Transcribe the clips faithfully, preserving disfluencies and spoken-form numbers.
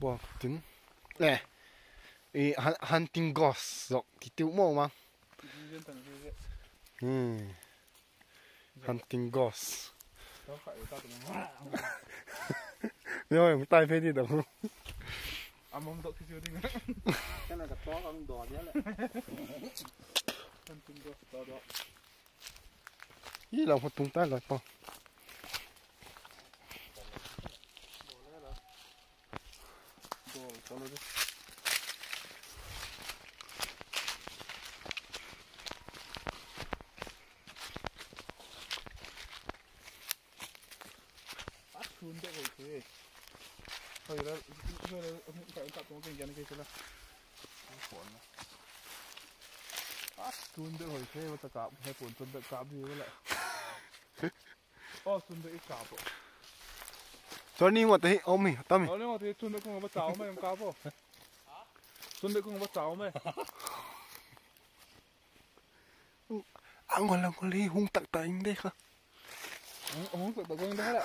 Bawk tin. Eh, i hun-, hunting ghost zok kitiu mo ma. Hmm. Hunting ghost. Yo, em tai phe di da. Among dok kitiu ding. Kana ka tok ang do dia le. Hunting ghost do do. I lau ho tung tai la pa. A thun dek hoi the. Hoi la, hoi la, ka, ka tung keng jan ke la. Phone la. A thun dek hoi the, wa ta ka, he phone thun dek ka bi wa la. O, thun dek i ka po. Turning wa ta hi, om hi, tam hi. Turning wa ta hi, thun dek kung wa ta om em ka po. Thun dek kung wa ta om em. Ang wala ngol hi hung tak ta ing de kha. Hung, hung tak ta ing de kha la.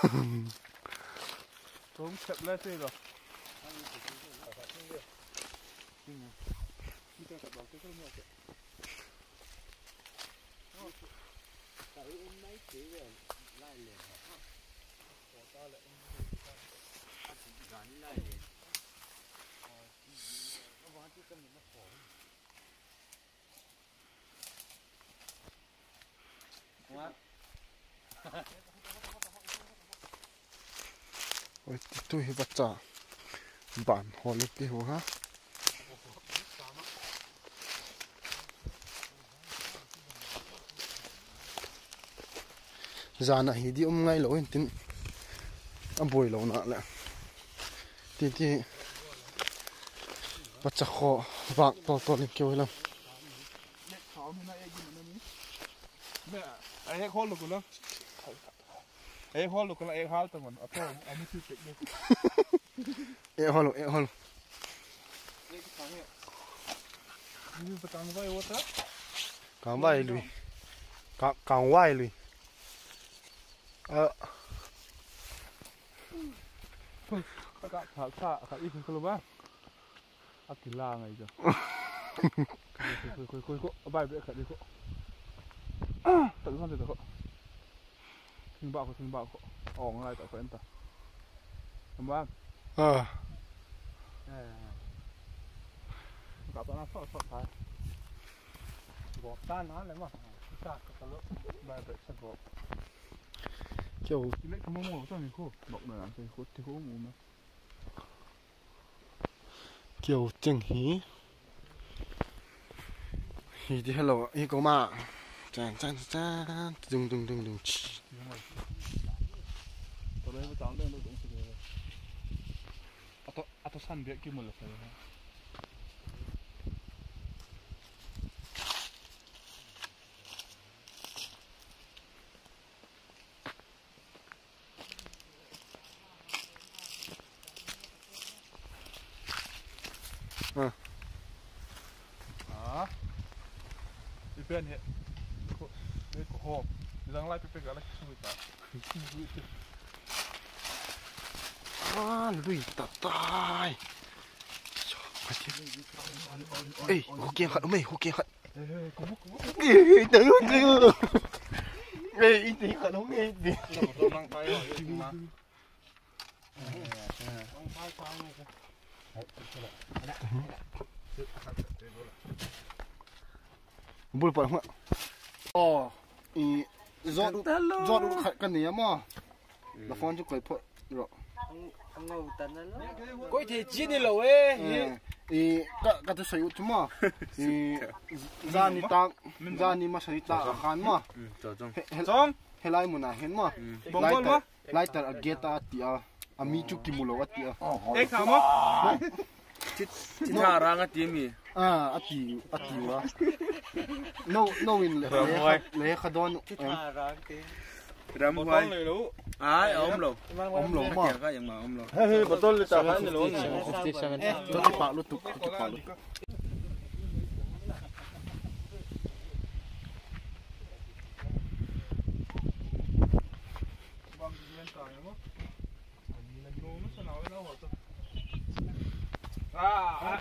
Hung sep la te lo. Oi, ti tu hi vacha ban hol ti hu ha. Zan a hi di um ngai lo in tin a buai lo na le. Ti ti vacha kho vak to to ling keu hi lam. A ek hol lo kula. A ek hol lo kula, ek hal ta man. A to, a mi tu tek de. Ek hol lo, ek hol lo. This is the Kangvai water. Kangvai lui. Ka-, Kangvai lui. A. Ka, ka, ka, ka i ka lo ba. A kila ngai jo. Koi, koi, koi, koi, a bai bek khat di ko. Tak zan te ko. Thing ba ko, thing ba ko. Ong lai ta ko en ta. Am ba. Ah. Eh. Ka ta na so so ta. Go ta na le ma. Sa ka ta lo. Bai bek sa go. Keu. Ile ka mo mo ta ni ko. Nok na na ko ti ko mo ma. Keu cheng hi. Hi ti hello, hi ko ma. Chan, chan, chan, chan. Dung, dung, dung, dung. Chi. Ato, ato san bek ki mul la sa. Ah. Ah. I pen he. Ko, be ko ho. Zang lai pe pe ka la ki sui ta. Ah, lui ta tai. Ei, hu kiang khat, um ei, hu kiang khat. Ei, ei, ei, ei, ei, ei, ei, ei. Bul pa hua. Aw, i, zot u, zot u khat ka nei a maw. La phone chu koi phot ro. Koi thei chi ni lo e. Eh, i, ka, ka tu sai u chu maw. I, zani tak, zani masa ni tak a khan maw. He, he, helai mun a hin maw. Lighter, lighter a get a ti a. A mi chu kimu lo a ti a. Ek tha maw. Thi, thi tha rang a ti mi. Ah, a ti, a ti wa. No, no in le, le kha don. Thi tha rang ti. Ramhuai. Ai, a um lo. Um lo ma. Ka yang ma um lo. He, he, bottle le ta kha ni lo. Fifty, seventy. To ki pak lutuk, to ki pak lutuk. a.